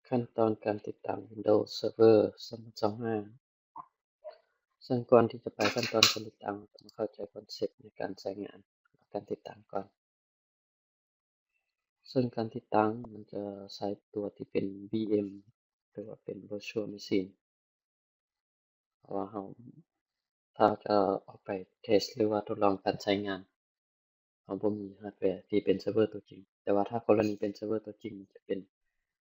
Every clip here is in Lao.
ຂັ້ນຕອນການຕິດຕັ້ງ Windows Server ສອງພັນຊາວຫ້າ. ເຊິ່ງກ່ອນທີ່ຈະໄປຂັ້ນຕອນການຕິດຕັ້ງ, ເຮົາຕ້ອງເຂົ້າໃຈຄອນເຊັບໃນການໃຊ້ງານ ແລະ ການຕິດຕັ້ງກ່ອນ. ເຊິ່ງການຕິດຕັ້ງມັນຈະໃຊ້ຕົວທີ່ເປັນ VM ຫຼືວ່າເປັນ Virtual Machine. ເພາະວ່າເຮົາ ຖ້າຈະເອົາໄປເທສ ຫຼືວ່າທົດລອງການໃຊ້ງານ, ເຮົາບໍ່ມີຮາດແວທີ່ເປັນເຊີເວີຕົວຈິງ. ແຕ່ວ່າຖ້າກໍລະນີເປັນເຊີເວີຕົວຈິງ, ມັນຈະເປັນ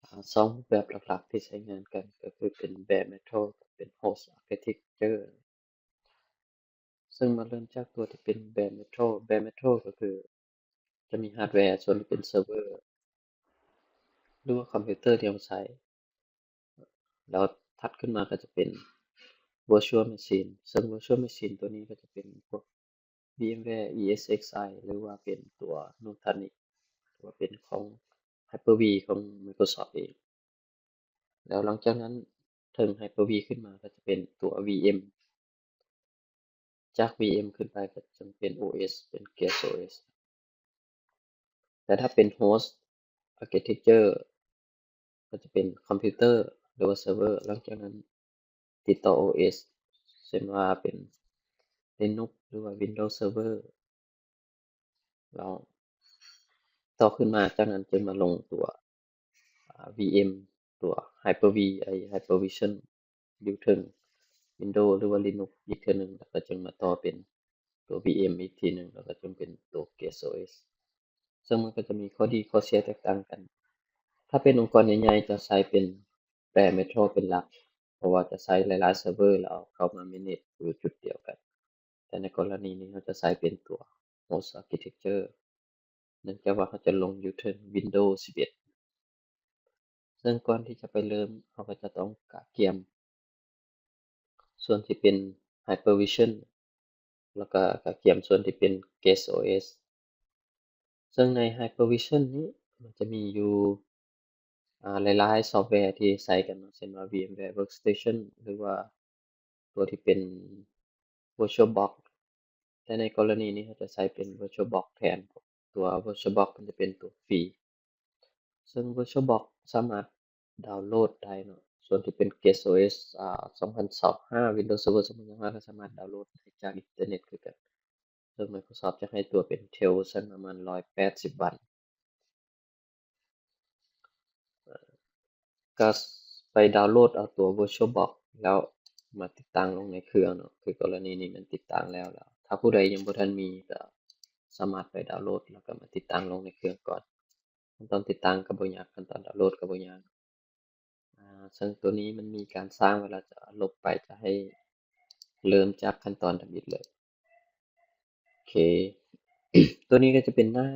ອາ ສອງຮູບແບບຫຼັກໆທີ່ໃຊ້ງານກັນ, ກໍຄືເປັນ Bare Metal ກັບເປັນ Host Architecture. ເຊິ່ງມາເລີ່ມຈາກຕົວທີ່ເປັນ Bare Metal. Bare Metal ກໍຄືຈະມີຮາດແວສ່ວນທີ່ເປັນເຊີເວີ ຫຼືວ່າຄອມພິວເຕີທີ່ເຮົາໃຊ້. ແລ້ວຖັດຂຶ້ນມາກໍຈະເປັນ Virtual Machine. ເຊິ່ງ Virtual Machine ຕົວນີ້ກໍຈະເປັນພວກ VMware ESXi ຫຼືວ່າເປັນຕົວ Nutanix ຫຼືວ່າເປັນຂອງ Hyper-V ຂອງ Microsoft ເອງ. ແລ້ວຫຼັງຈາກນັ້ນ ເທິງ Hyper-V ຂຶ້ນມາກໍຈະເປັນຕົວ VM. ຈາກ VM ຂຶ້ນໄປກໍຈະເປັນ OS ເປັນ GuestOS. ແຕ່ຖ້າເປັນ Host Architecture ກໍຈະເປັນຄອມພິວເຕີ ຫຼືວ່າເຊີເວີ. ຫຼັງຈາກນັ້ນຕິດຕໍ່ OS ເຊັ່ນວ່າເປັນ Linux ຫຼືວ່າ Windows Server. ແລ້ວຕໍ່ຂຶ້ນມາຈາກນັ້ນຈຶ່ງມາລົງຕົວ ອາ VM ຕົວ Hyper-V ໄອ້ Hypervision ຢູ່ເທິງ Windows ຫຼືວ່າ Linux ອີກເທື່ອໜຶ່ງ, ແລ້ວກໍຈຶ່ງມາຕໍ່ເປັນຕົວ VM ອີກທີໜຶ່ງ, ແລ້ວກໍຈຶ່ງເປັນຕົວ GuestOS. ເຊິ່ງມັນກໍຈະມີຂໍ້ດີຂໍ້ເສຍແຕກຕ່າງກັນ. ຖ້າເປັນອົງກອນໃຫຍ່ໆ ຈະໃຊ້ເປັນ Bare Metal ເປັນຫຼັກ, ເພາະວ່າຈະໃຊ້ຫຼາຍໆເຊີເວີ ແລ້ວເອົາເຂົ້າມາ manage ຢູ່ຈຸດດຽວກັນ. ແຕ່ໃນກໍລະນີນີ້ ເຮົາຈະໃຊ້ເປັນຕົວ Host Architecture ເນື່ອງຈາກວ່າເຮົາຈະລົງຢູ່ເທິງ Windows ສິບເອັດ. ເຊິ່ງກ່ອນທີ່ຈະໄປເລີ່ມ, ເຮົາກໍຈະຕ້ອງກະກຽມສ່ວນທີ່ເປັນ Hypervision ແລ້ວກໍກະກຽມສ່ວນທີ່ເປັນ GuestOS. ເຊິ່ງໃນ Hypervision ນີ້ ມັນຈະມີຢູ່ ອາ ຫຼາຍໆຊອບແວທີ່ໃຊ້ກັນເນາະ, ເຊັ່ນວ່າ VMware Workstation ຫຼືວ່າຕົວທີ່ເປັນ VirtualBox. ແຕ່ໃນກໍລະນີນີ້ ເຮົາຈະໃຊ້ເປັນ VirtualBox ແທນ. ຕົວ VirtualBox ມັນຈະເປັນຕົວຟຣີ, ເຊິ່ງ VirtualBox ສາມາດດາວໂຫຼດໄດ້ເນາະ. ສ່ວນທີ່ເປັນ GuestOS ອາ ສອງພັນຊາວຫ້າ Windows Server ສອງພັນຊາວຫ້າ ກໍສາມາດດາວໂຫຼດໄດ້ຈາກອິນເຕີເນັດຄືກັນ. ເຊິ່ງ Microsoft ຈະໃຫ້ຕົວເປັນ Tail ຊັ້ນປະມານ ໜຶ່ງຮ້ອຍແປດສິບວັນ. ກໍໄປດາວໂຫຼດເອົາຕົວ VirtualBox ແລ້ວມາຕິດຕັ້ງລົງໃນເຄື່ອງເນາະ. ຄືກໍລະນີນີ້ມັນຕິດຕັ້ງແລ້ວ, ແລ້ວຖ້າຜູ້ໃດຍັງບໍ່ທັນມີ ກໍສາມາດໄປດາວໂຫຼດ ແລ້ວກໍມາຕິດຕັ້ງລົງໃນເຄື່ອງກ່ອນ. ຂັ້ນຕອນຕິດຕັ້ງກໍບໍ່ຍາກ, ຂັ້ນຕອນດາວໂຫຼດກໍບໍ່ຍາກ. ອາ ເຊິ່ງຕົວນີ້ມັນມີການສ້າງໄວ້ແລ້ວ, ຈະລົບໄປ, ຈະໃຫ້ເລີ່ມຈາກຂັ້ນຕອນທຳອິດເລີຍ. ໂອເຄ ຕົວນີ້ກໍຈະເປັນໜ້າ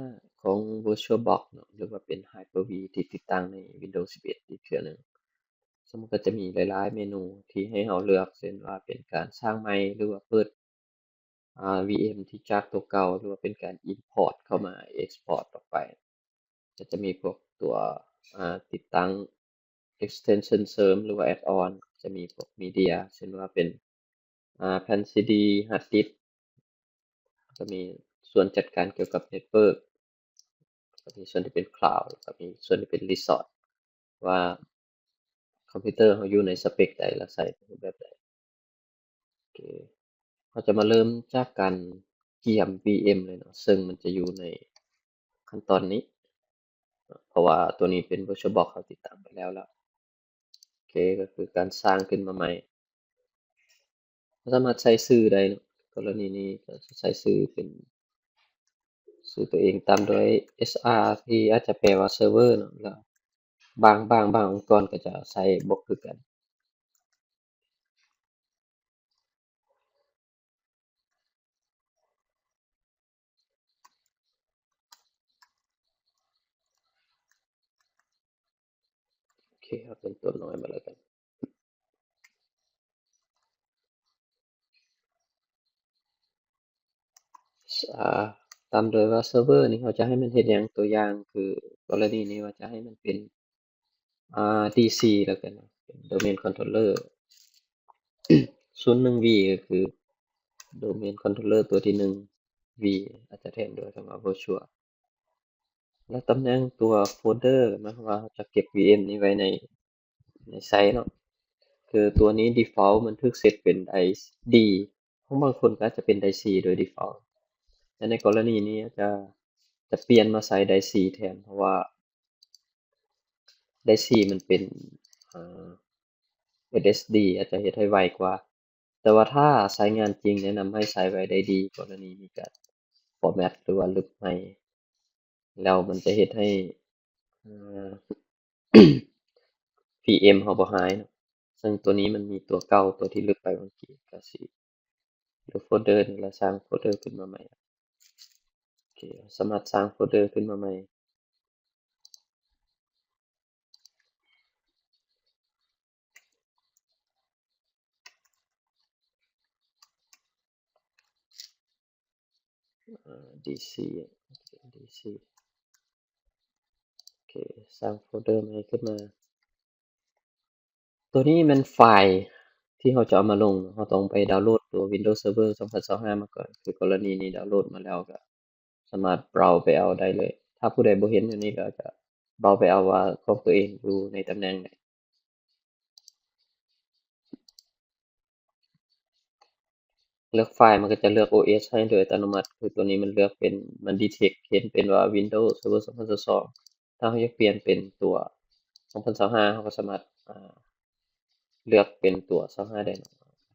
ຂອງ VirtualBox ເນາະ ຫຼືວ່າເປັນ Hyper-V ທີ່ຕິດຕັ້ງໃນ Windows ສິບເອັດ ອີກເທື່ອໜຶ່ງ. ເຊິ່ງມັນກໍຈະມີຫຼາຍໆເມນູທີ່ໃຫ້ເຮົາເລືອກ, ເຊັ່ນວ່າເປັນການສ້າງໃໝ່ ຫຼືວ່າເປີດ ອາ VM ທີ່ຈາກຕົວເກົ່າ ຫຼືວ່າເປັນການ import ເຂົ້າມາ export ອອກໄປ. ກໍຈະມີພວກຕົວ ອາ ຕິດຕັ້ງ extension ເສີມ ຫຼືວ່າ add-on. ຈະມີພວກ media ເຊັ່ນວ່າເປັນ ອາ ແຜ່ນ CD, hard disk. ກໍມີສ່ວນຈັດການກ່ຽວກັບ network, ກໍມີສ່ວນທີ່ເປັນ cloud, ແລ້ວກໍມີສ່ວນທີ່ເປັນ resource ວ່າຄອມພິວເຕີເຮົາຢູ່ໃນ spec ໃດ ແລ້ວໃຊ້ຮູບແບບໃດ. ໂອເຄ ເຮົາຈະມາເລີ່ມຈາກການກຽມ VM ເລີຍເນາະ, ເຊິ່ງມັນຈະຢູ່ໃນຂັ້ນຕອນນີ້ ເພາະວ່າຕົວນີ້ເປັນ VirtualBox ເຮົາຕິດຕັ້ງໄປແລ້ວລະ. ໂອເຄ ກໍຄືການສ້າງຂຶ້ນມາໃໝ່. ເຮົາສາມາດໃສ່ຊື່ໄດ້ເນາະ, ກໍລະນີນີ້ກໍຈະໃສ່ຊື່ເປັນຊື່ຕົວເອງ ຕາມດ້ວຍ SR ທີ່ອາດຈະແປວ່າ server ເນາະ, ແລ້ວບາງ ບາງ ບາງອົງກອນກໍຈະໃຊ້ບໍ່ຄືກັນ. ໂອເຄ ເອົາເປັນຕົວນ້ອຍມາແລ້ວກັນ. ອາ ຕາມໂດຍວ່າ server ນີ້ເຮົາຈະໃຫ້ມັນເຮັດຫຍັງ, ຕົວຢ່າງຄືກໍລະນີນີ້ວ່າຈະໃຫ້ມັນເປັນ ອາ DC ແລ້ວກັນເນາະ, ເປັນ domain controller ສູນໜຶ່ງ V ກໍຄື domain controller ຕົວທີໜຶ່ງ V ອາດຈະແທນດ້ວຍຄຳວ່າ virtual. ແລ້ວຕຳແໜ່ງຕົວ folder ໝາຍຄວາມວ່າເຮົາຈະເກັບ VM ນີ້ໄວ້ໃນ ໃນໄຊເນາະ ຄືຕົວນີ້ default ມັນຖືກເຊັດເປັນໄດຣ໌ດີ ຂອງບາງຄົນກໍອາດຈະເປັນໄດຣ໌ຊີໂດຍ default ແຕ່ໃນກໍລະນີນີ້ຈະ ຈະປ່ຽນມາໃຊ້ໄດຣ໌ຊີແທນ ເພາະວ່າໄດຣ໌ຊີມັນເປັນ ເອີ ເອສເອສດີ ອາດຈະເຮັດໃຫ້ໄວກວ່າ ແຕ່ວ່າຖ້າໃຊ້ງານຈິງ ແນະນຳໃຫ້ໃຊ້ໄວ້ໄດຣ໌ດີ ກໍລະນີມີການ format ຫຼືວ່າລຶບໃໝ່ ແລ້ວມັນຈະເຮັດໃຫ້ ເອີ ພີເອັມເຮົາບໍ່ຫາຍເນາະ ເຊິ່ງຕົວນີ້ມັນມີຕົວເກົ່າ ຕົວທີ່ລຶບໄປເມື່ອກີ້ ກໍຊິ ຫຼືໂຟລເດີນີ້ລະ ສ້າງໂຟລເດີຂຶ້ນມາໃໝ່. ໂອເຄ ສາມາດສ້າງໂຟລເດີຂຶ້ນມາໃໝ່. ເອີ ດີຊີ ໂອເຄ ດີຊີ ໂອເຄ ສ້າງໂຟລເດີໃໝ່ຂຶ້ນມາ. ຕົວນີ້ແມ່ນໄຟລ໌ທີ່ເຮົາຈະເອົາມາລົງ ເຮົາຕ້ອງໄປດາວໂຫຼດຕົວ Windows Server ສອງພັນຊາວຫ້າ ມາກ່ອນ. ຄືກໍລະນີນີ້ດາວໂຫຼດມາແລ້ວກໍສາມາດເບຣາວໄປເອົາໄດ້ເລີຍ. ຖ້າຜູ້ໃດບໍ່ເຫັນຢູ່ນີ້ກໍຈະເບຣາວໄປເອົາວ່າຂອງຕົວເອງຢູ່ໃນຕຳແໜ່ງໃດ. ເລືອກໄຟລ໌ ມັນກໍຈະເລືອກໂອເອສໃຫ້ໂດຍອັດຕະໂນມັດ. ຄືຕົວນີ້ມັນເລືອກເປັນ ມັນ detect ເຫັນເປັນວ່າ Windows Server ສອງພັນຊາວສອງ. ຖ້າເຮົາຢາກປ່ຽນເປັນຕົວ ສອງພັນຊາວຫ້າ ເຮົາກໍສາມາດ ອ່າ ເລືອກເປັນຕົວຊາວຫ້າໄດ້ເນາະ.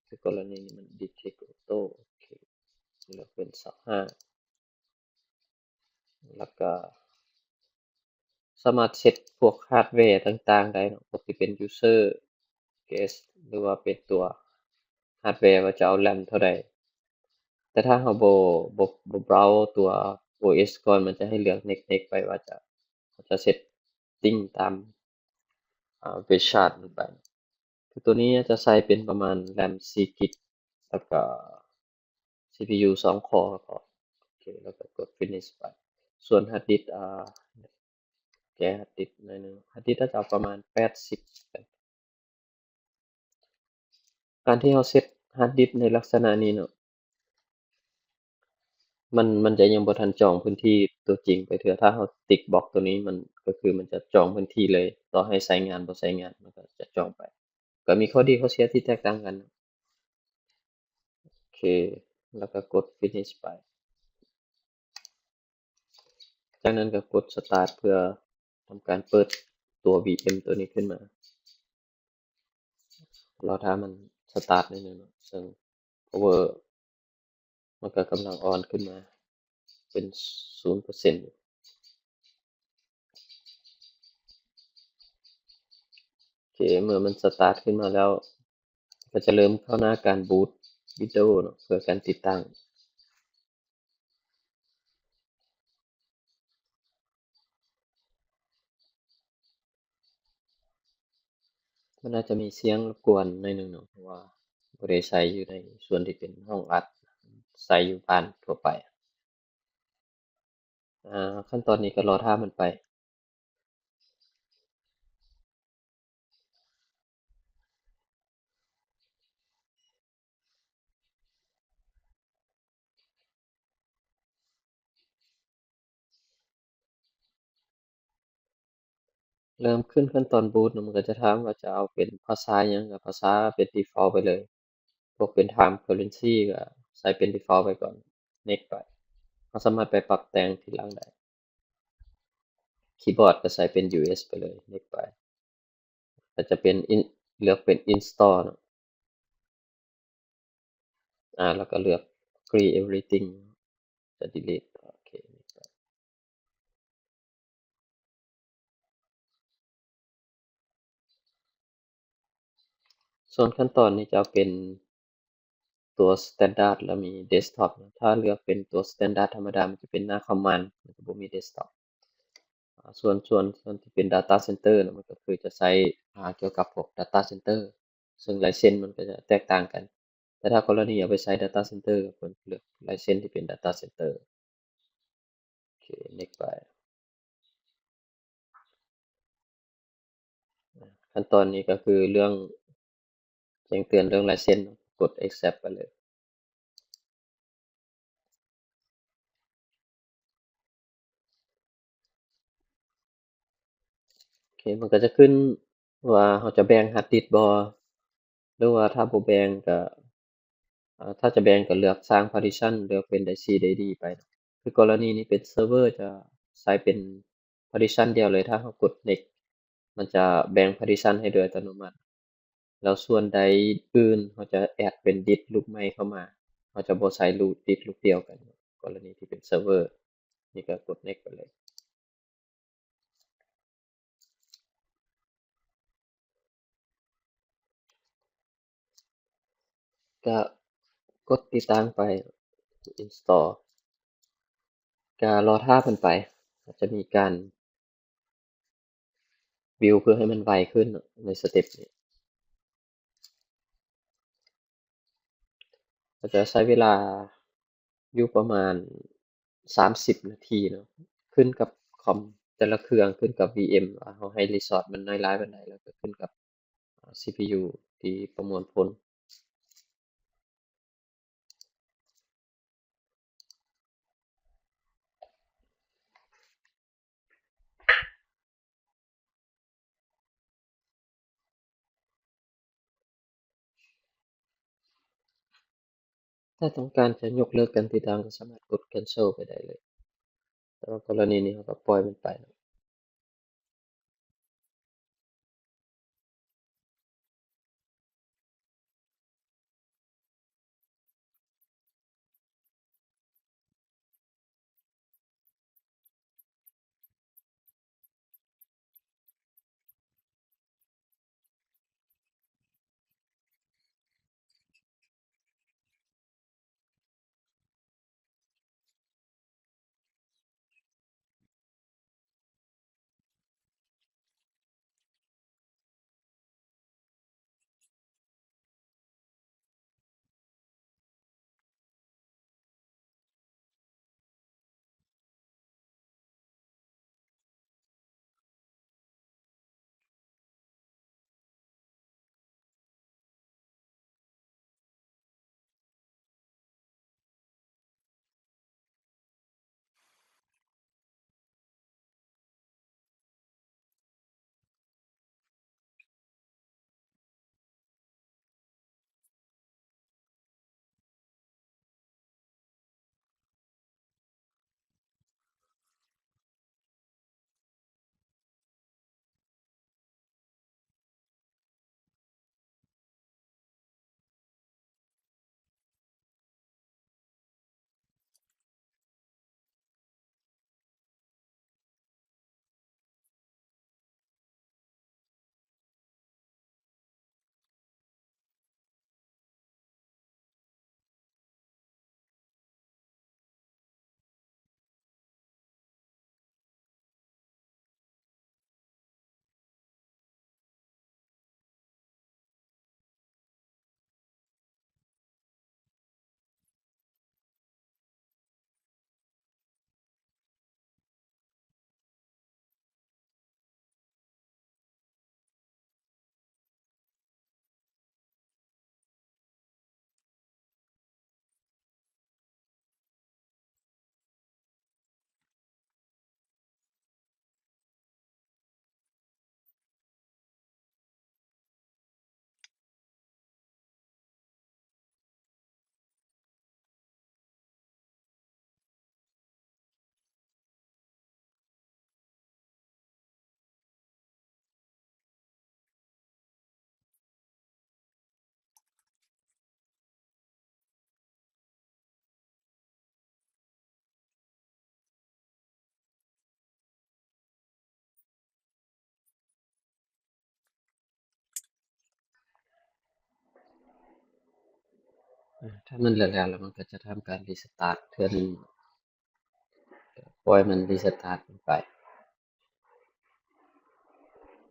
ຄືກໍລະນີນີ້ມັນ detect auto ໂອເຄ ເລືອກເປັນຊາວຫ້າ ແລ້ວກໍສາມາດເຊັດພວກຮາດແວຕ່າງໆໄດ້ເນາະ ພວກທີ່ເປັນ user guest ຫຼືວ່າເປັນຕົວຮາດແວວ່າຈະເອົາ RAM ເທົ່າໃດ. ແຕ່ຖ້າເຮົາບໍ່ ບໍ່ ບໍ່ເບຣາວຕົວໂອເອສກ່ອນ ມັນຈະໃຫ້ເລືອກ next next ໄປວ່າຈະ ຈະ setting ຕາມ ອ່າ version ມັນໄປ. ຄືຕົວນີ້ຈະໃສ່ເປັນປະມານ RAM ສີ່ກິກ ແລ້ວກໍ ຊີພີຢູ ສອງຄໍ ແລ້ວກໍ ໂອເຄ ແລ້ວກໍກົດ finish ໄປ. ສ່ວນຮາດດິສ ອ່າ ແກ້ຮາດດິສໜ້ອຍໜຶ່ງ ຮາດດິສອາດຈະເອົາປະມານແປດສິບ. ການທີ່ເຮົາເຊັດຮາດດິສໃນລັກສະນະນີ້ເນາະ ມັນ ມັນຈະຍັງບໍ່ທັນຈອງພື້ນທີ່ຕົວຈິງໄປເທື່ອ. ຖ້າເຮົາຕິກບັອກຕົວນີ້ ມັນ ກໍຄືມັນຈະຈອງພື້ນທີ່ເລີຍ ຕໍ່ໃຫ້ໃຊ້ງານບໍ່ໃຊ້ງານ ມັນກໍຈະຈອງໄປ. ກໍມີຂໍ້ດີຂໍ້ເສຍທີ່ແຕກຕ່າງກັນ. ໂອເຄ ແລ້ວກໍກົດ finish ໄປ. ຈາກນັ້ນກໍກົດ start ເພື່ອທຳການເປີດຕົວ VM ຕົວນີ້ຂຶ້ນມາ. ລໍຖ້າມັນ start ໜ້ອຍໜຶ່ງເນາະ ເຊິ່ງ power ມັນກໍກຳລັງ on ຂຶ້ນມາເປັນສູນເປີເຊັນຢູ່. ໂອເຄ ເມື່ອມັນ start ຂຶ້ນມາແລ້ວ ກໍຈະເລີ່ມເຂົ້າໜ້າການ boot Windows ເນາະ ເພື່ອການຕິດຕັ້ງ. ມັນອາດຈະມີສຽງລົບກວນໜ້ອຍໜຶ່ງເນາະ ເພາະວ່າບໍ່ໄດ້ໃຊ້ຢູ່ໃນສ່ວນທີ່ເປັນຫ້ອງອັດ, ໃຊ້ຢູ່ບ້ານທົ່ວໄປ. ອາ ຂັ້ນຕອນນີ້ກໍລໍຖ້າມັນໄປ. ເລີ່ມຂຶ້ນຂັ້ນຕອນ boot ເນາະ ມັນກໍຈະຖາມວ່າຈະເອົາເປັນພາສາຫຍັງ, ກໍພາສາເປັນ default ໄປເລີຍ. ພວກເປັນ time currency ກໍໃສ່ເປັນ default ໄປກ່ອນ, next ໄປ. ເຮົາສາມາດໄປປັບແຕ່ງທີຫຼັງໄດ້. ຄີບອດກໍໃສ່ເປັນ US ໄປເລີຍ, next ໄປ. ກໍຈະເປັນ in ເລືອກເປັນ install ເນາະ ອາ ແລ້ວກໍເລືອກ agree everything ຈະ delete ໂອເຄ. ສ່ວນຂັ້ນຕອນນີ້ຈະເປັນຕົວ standard ແລ້ວມີ desktop ເນາະ. ຖ້າເລືອກເປັນຕົວ standard ທຳມະດາ ມັນຈະເປັນໜ້າຄອມມານ ມັນຈະບໍ່ມີ desktop. ອາ ສ່ວນ ສ່ວນ ສ່ວນທີ່ເປັນ data center ນະ ມັນກໍຄືຈະໃຊ້ ອາ ກ່ຽວກັບພວກ data center ເຊິ່ງ license ມັນກໍຈະແຕກຕ່າງກັນ. ແຕ່ຖ້າກໍລະນີເອົາໄປໃຊ້ data center ກໍຄວນເລືອກ license ທີ່ເປັນ data center. ໂອເຄ next ໄປ. ຂັ້ນຕອນນີ້ກໍຄືເລື່ອງແຈ້ງເຕືອນເລື່ອງ license ເນາະ, ກົດ accept ໄປເລີຍ. ໂອເຄ ມັນກໍຈະຂຶ້ນ ວ່າເຮົາຈະແບ່ງຮາດດິສບໍ່ ຫຼືວ່າຖ້າບໍ່ແບ່ງກໍ ເອີ ຖ້າຈະແບ່ງກໍເລືອກສ້າງພາຕິຊັນ ເລືອກເປັນໄດຊີໄດດີໄປ. ຄືກໍລະນີນີ້ເປັນເຊີເວີ ຈະໃຊ້ເປັນພາຕິຊັນດຽວເລີຍ. ຖ້າເຮົາກົດເນັກ ມັນຈະແບ່ງພາຕິຊັນໃຫ້ໂດຍອັດຕະໂນມັດ. ແລ້ວສ່ວນໃດອື່ນ ເຮົາຈະແອັດເປັນດິສລູກໃໝ່ເຂົ້າມາ. ເຮົາຈະບໍ່ໃຊ້ລູກ ດິສລູກດຽວກັນ ກໍລະນີທີ່ເປັນເຊີເວີ. ນີ້ກໍກົດເນັກໄປເລີຍ. ກະກົດຕິດຕັ້ງໄປ ອິນສະຕໍ ກະລໍຖ້າເພິ່ນໄປ. ອາດຈະມີການບິວເພື່ອໃຫ້ມັນໄວຂຶ້ນເນາະ ໃນສະເຕັບນີ້. ກໍຈະໃຊ້ເວລາຢູ່ປະມານສາມສິບນາທີເນາະ ຂຶ້ນກັບຄອມແຕ່ລະເຄື່ອງ ຂຶ້ນກັບວີເອັມ ວ່າເຮົາໃຫ້ຣີຊອສມັນນ້ອຍຫຼາຍປານໃດ ແລ້ວກໍຂຶ້ນກັບ ອາ ຊີພີຢູ ທີ່ປະມວນຜົນ. ຖ້າຕ້ອງການຈະຍົກເລີກການຕິດຕັ້ງ ກໍສາມາດກົດແຄນເຊິລໄປໄດ້ເລີຍ. ແຕ່ວ່າກໍລະນີນີ້ ເຮົາກໍປ່ອຍມັນໄປເນາະ. ຖ້າມັນແລ້ວໆ ແລ້ວມັນກໍຈະທຳການຣີສະຕາດເທື່ອໜຶ່ງ. ປ່ອຍມັນຣີສະຕາດໄປ.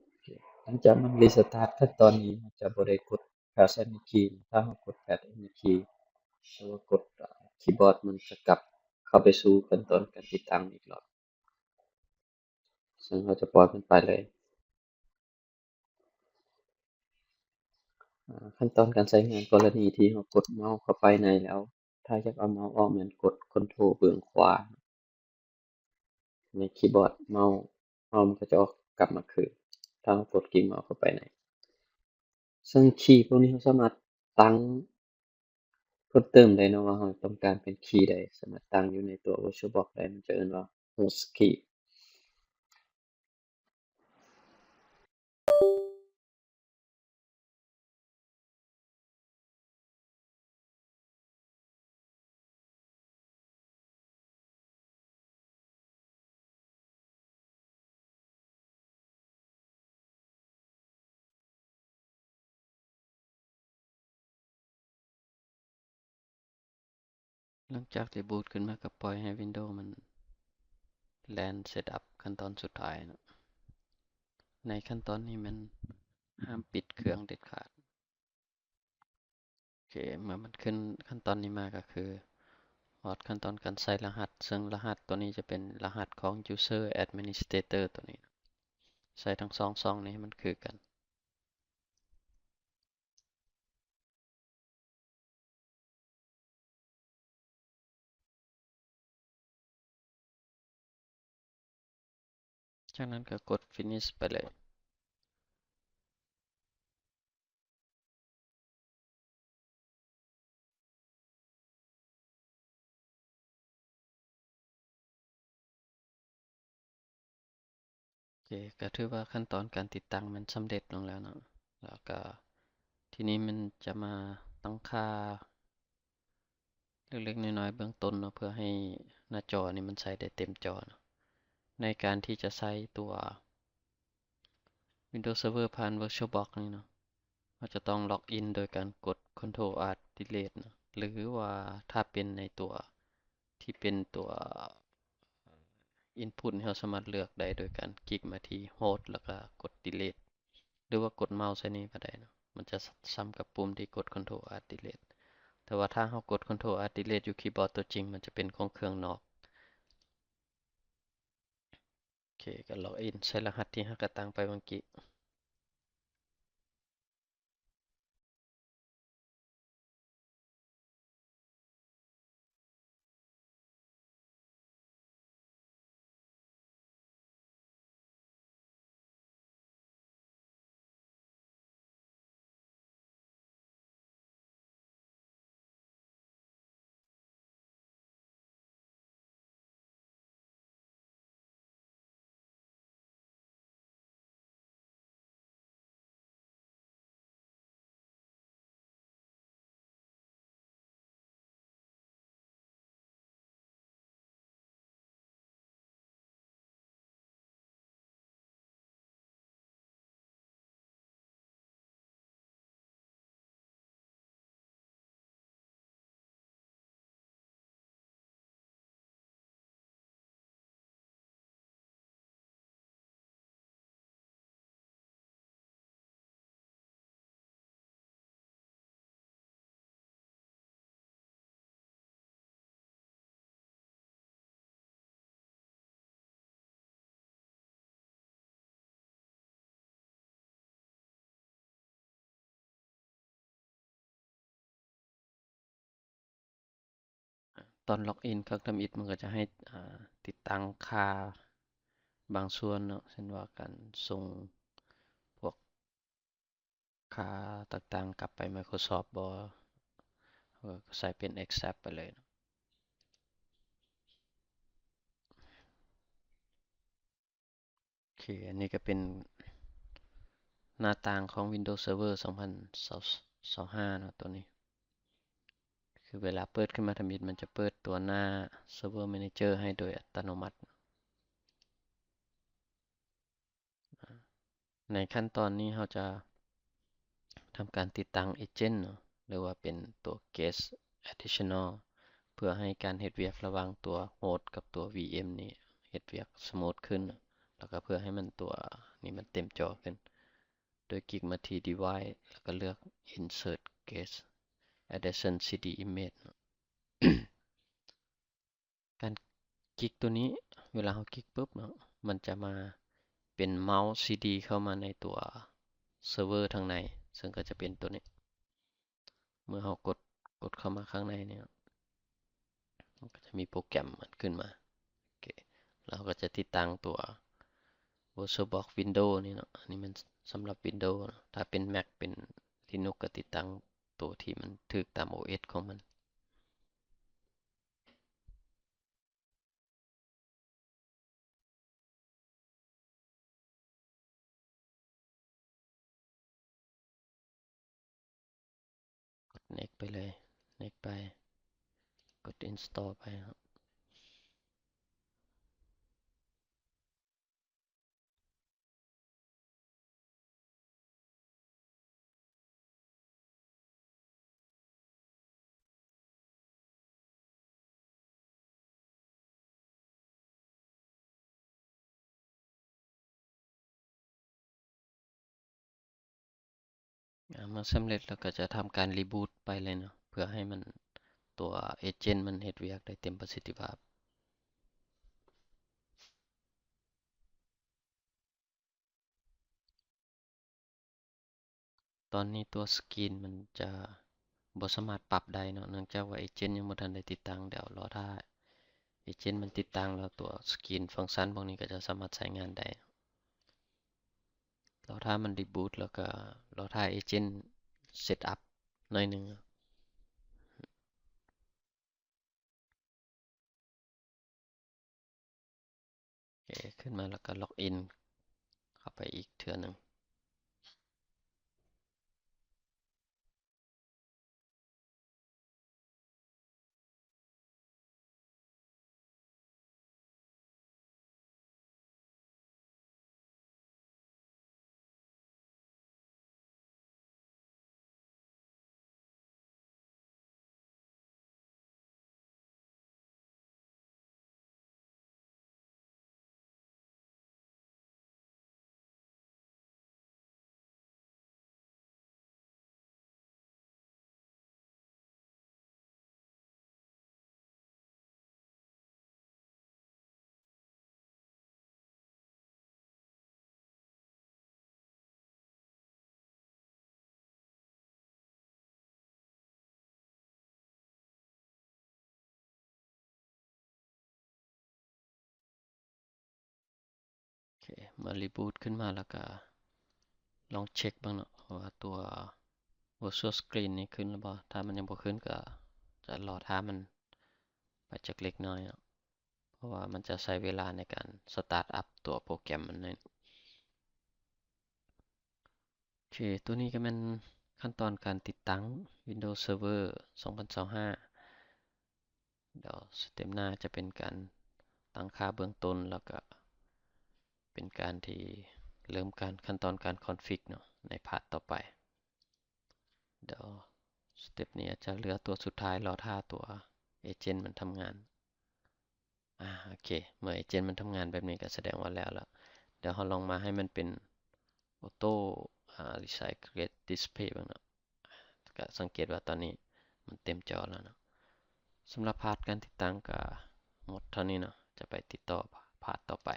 ໂອເຄ ຫຼັງຈາກມັນຣີສະຕາດ ຂັ້ນຕອນນີ້ເຮົາຈະບໍ່ໄດ້ກົດ Fast Entry. ຖ້າເຮົາກົດ Fast Entry ຫຼືວ່າກົດ ອາ ຄີບອດ ມັນຈະກັບເຂົ້າໄປສູ່ຂັ້ນຕອນການຕິດຕັ້ງອີກລອບ. ເຊິ່ງເຮົາຈະປ່ອຍມັນໄປເລີຍ. ອາ ຂັ້ນຕອນການໃຊ້ງານ ກໍລະນີທີ່ເຮົາກົດເມົາເຂົ້າໄປໃນແລ້ວ ຖ້າຢາກເອົາເມົາອອກ ແມ່ນກົດ Ctrl ເບື້ອງຂວາໃນຄີບອດ ເມົາ ເມົາມັນກໍຈະອອກກັບມາຄືນ. ຖ້າເຮົາກົດຄລິກເມົາສ໌ເຂົ້າໄປໃນ ເຊິ່ງຄີພວກນີ້ເຮົາສາມາດຕັ້ງເພີ່ມເຕີມໄດ້ເນາະ ວ່າເຮົາຕ້ອງການເປັນຄີໃດ ສາມາດຕັ້ງຢູ່ໃນຕົວ VirtualBox ໄດ້ ມັນຈະເອີ້ນວ່າ Host Key. ຫຼັງຈາກທີ່ບູດຂຶ້ນມາ ກໍປ່ອຍໃຫ້ວິນໂດມັນແລ່ນເຊັດອັບຂັ້ນຕອນສຸດທ້າຍເນາະ. ໃນຂັ້ນຕອນນີ້ແມ່ນຫ້າມປິດເຄື່ອງເດັດຂາດ. ໂອເຄ ເມື່ອມັນຂຶ້ນຂັ້ນຕອນນີ້ມາ ກໍຄືຮອດຂັ້ນຕອນການໃສ່ລະຫັດ ເຊິ່ງລະຫັດຕົວນີ້ຈະເປັນລະຫັດຂອງ User Administrator ຕົວນີ້ ໃສ່ທັງສອງຊ່ອງນີ້ໃຫ້ມັນຄືກັນ. ຈາກນັ້ນກໍກົດ Finish ໄປເລີຍ. ໂອເຄ ກໍຖືວ່າຂັ້ນຕອນການຕິດຕັ້ງມັນສຳເລັດລົງແລ້ວເນາະ. ແລ້ວກໍທີນີ້ມັນຈະມາຕັ້ງຄ່າເລັກໆນ້ອຍໆເບື້ອງຕົ້ນເນາະ ເພື່ອໃຫ້ໜ້າຈໍນີ້ມັນໃຊ້ໄດ້ເຕັມຈໍເນາະ. ໃນການທີ່ຈະໃຊ້ຕົວ Windows Server ຜ່ານ VirtualBox ນີ້ເນາະ ເຮົາຈະຕ້ອງ log in ໂດຍການກົດ Ctrl Alt Delete ເນາະ ຫຼືວ່າຖ້າເປັນໃນຕົວ ທີ່ເປັນຕົວ Input ເຮົາສາມາດເລືອກໄດ້ໂດຍການຄລິກມາທີ່ Host ແລ້ວກໍກົດ Delete ຫຼືວ່າກົດເມົາສ໌ໃສ່ນີ້ກໍໄດ້ເນາະ. ມັນຈະຊ້ຳກັບປຸ່ມທີ່ກົດ Ctrl Alt Delete ແຕ່ວ່າຖ້າເຮົາກົດ Ctrl Alt Delete ຢູ່ຄີບອດຕົວຈິງ ມັນຈະເປັນຂອງເຄື່ອງນອກ. ໂອເຄ ກໍ log in ໃສ່ລະຫັດທີ່ເຮົາກະຕັ້ງໄປເມື່ອກີ້. ຕອນ log in ຄັ້ງທຳອິດ ມັນກໍຈະໃຫ້ ອ່າ ຕິດຕັ້ງຄ່າບາງສ່ວນເນາະ ເຊັ່ນວ່າການສົ່ງພວກ ຄ່າຕ່າງໆກັບໄປ Microsoft ບໍ່ ເຮົາກໍໃສ່ເປັນ Accept ໄປເລີຍເນາະ. ໂອເຄ ອັນນີ້ກໍເປັນໜ້າຕ່າງຂອງ Windows Server ສອງພັນຊາວຫ້າເນາະ ຕົວນີ້ ຄືເວລາເປີດຂຶ້ນມາທຳອິດ ມັນຈະເປີດຕົວໜ້າ Server Manager ໃຫ້ໂດຍອັດຕະໂນມັດ. ໃນຂັ້ນຕອນນີ້ເຮົາຈະທຳການຕິດຕັ້ງ agent ເນາະ ຫຼືວ່າເປັນຕົວ guest additional ເພື່ອໃຫ້ການເຮັດວຽກລະຫວ່າງຕົວ host ກັບຕົວ VM ນີ້ເຮັດວຽກ smooth ຂຶ້ນ ແລ້ວກໍເພື່ອໃຫ້ມັນ ຕົວນີ້ມັນເຕັມຈໍຂຶ້ນ ໂດຍຄລິກມາທີ່ device ແລ້ວກໍເລືອກ insert guest adjacent CD image ເນາະ. ການຄລິກຕົວນີ້ ເວລາເຮົາຄລິກປຶບເນາະ ມັນຈະມາເປັນເມົາສ໌ CD ເຂົ້າມາໃນຕົວ server ທາງໃນ ເຊິ່ງກໍຈະເປັນຕົວນີ້. ເມື່ອເຮົາກົດ ກົດເຂົ້າມາຂ້າງໃນນີ້ ມັນກໍຈະມີໂປຣແກຣມມັນຂຶ້ນມາ. ໂອເຄ ແລ້ວເຮົາກໍຈະຕິດຕັ້ງຕົວ VirtualBox Windows ນີ້ເນາະ, ອັນນີ້ແມ່ນສຳລັບ Windows ເນາະ. ຖ້າເປັນ Mac ເປັນ Linux ກໍຕິດຕັ້ງໂຕທີ່ມັນຖືກຕາມ ໂອເອສ ຂອງມັນ. ກົດ next ໄປເລີຍ, next ໄປ, ກົດ install ໄປເນາະ. ອາ ເມື່ອສຳເລັດແລ້ວກໍຈະທຳການ reboot ໄປເລີຍເນາະ, ເພື່ອໃຫ້ມັນ ຕົວ agent ມັນເຮັດວຽກໄດ້ເຕັມປະສິດທິພາບ. ຕອນນີ້ຕົວ screen ມັນຈະບໍ່ສາມາດປັບໄດ້ເນາະ, ເນື່ອງຈາກວ່າ agent ຍັງບໍ່ທັນໄດ້ຕິດຕັ້ງ. ດຽວລໍຖ້າ agent ມັນຕິດຕັ້ງແລ້ວ ຕົວ screen function ພວກນີ້ກໍຈະສາມາດໃຊ້ງານໄດ້. ລໍຖ້າມັນ reboot ແລ້ວກໍລໍຖ້າ agent set up ໜ້ອຍໜຶ່ງ. ໂອເຄ, ຂຶ້ນມາແລ້ວກໍ login ເຂົ້າໄປອີກເທື່ອໜຶ່ງ. ໂອເຄ, ເມື່ອ reboot ຂຶ້ນມາແລ້ວກໍລອງເຊັກເບິ່ງເນາະ ວ່າຕົວ virtual screen ນີ້ຂຶ້ນແລ້ວບໍ່. ຖ້າມັນຍັງບໍ່ຂຶ້ນ ກໍຈະລໍຖ້າມັນໄປຈັກເລັກນ້ອຍເນາະ, ເພາະວ່າມັນຈະໃຊ້ເວລາໃນການ start up ຕົວໂປຣແກຣມມັນໜ້ອຍ. ໂອເຄ, ຕົວນີ້ກໍແມ່ນຂັ້ນຕອນການຕິດຕັ້ງ Windows Server ສອງພັນຊາວຫ້າ. ດຽວສະເຕັບໜ້າຈະເປັນການຕັ້ງຄ່າເບື້ອງຕົ້ນ ແລ້ວກະເປັນການທີ່ເລີ່ມການ ຂັ້ນຕອນການ config ເນາະ ໃນພາດຕໍ່ໄປ. ດຽວສະເຕັບນີ້ອາດຈະເຫຼືອຕົວສຸດທ້າຍ ລໍຖ້າຕົວ agent ມັນທຳງານ. ອາ ໂອເຄ, ເມື່ອ agent ມັນທຳງານແບບນີ້ກໍສະແດງວ່າແລ້ວລະ. ດຽວເຮົາລອງມາໃຫ້ມັນເປັນ auto ອາ recycle display ເບິ່ງເນາະ. ກະສັງເກດວ່າຕອນນີ້ມັນເຕັມຈໍແລ້ວເນາະ. ສຳລັບພາດການຕິດຕັ້ງກະໝົດເທົ່ານີ້ເນາະ, ຈະໄປຕິດຕໍ່ພາດຕໍ່ໄປ.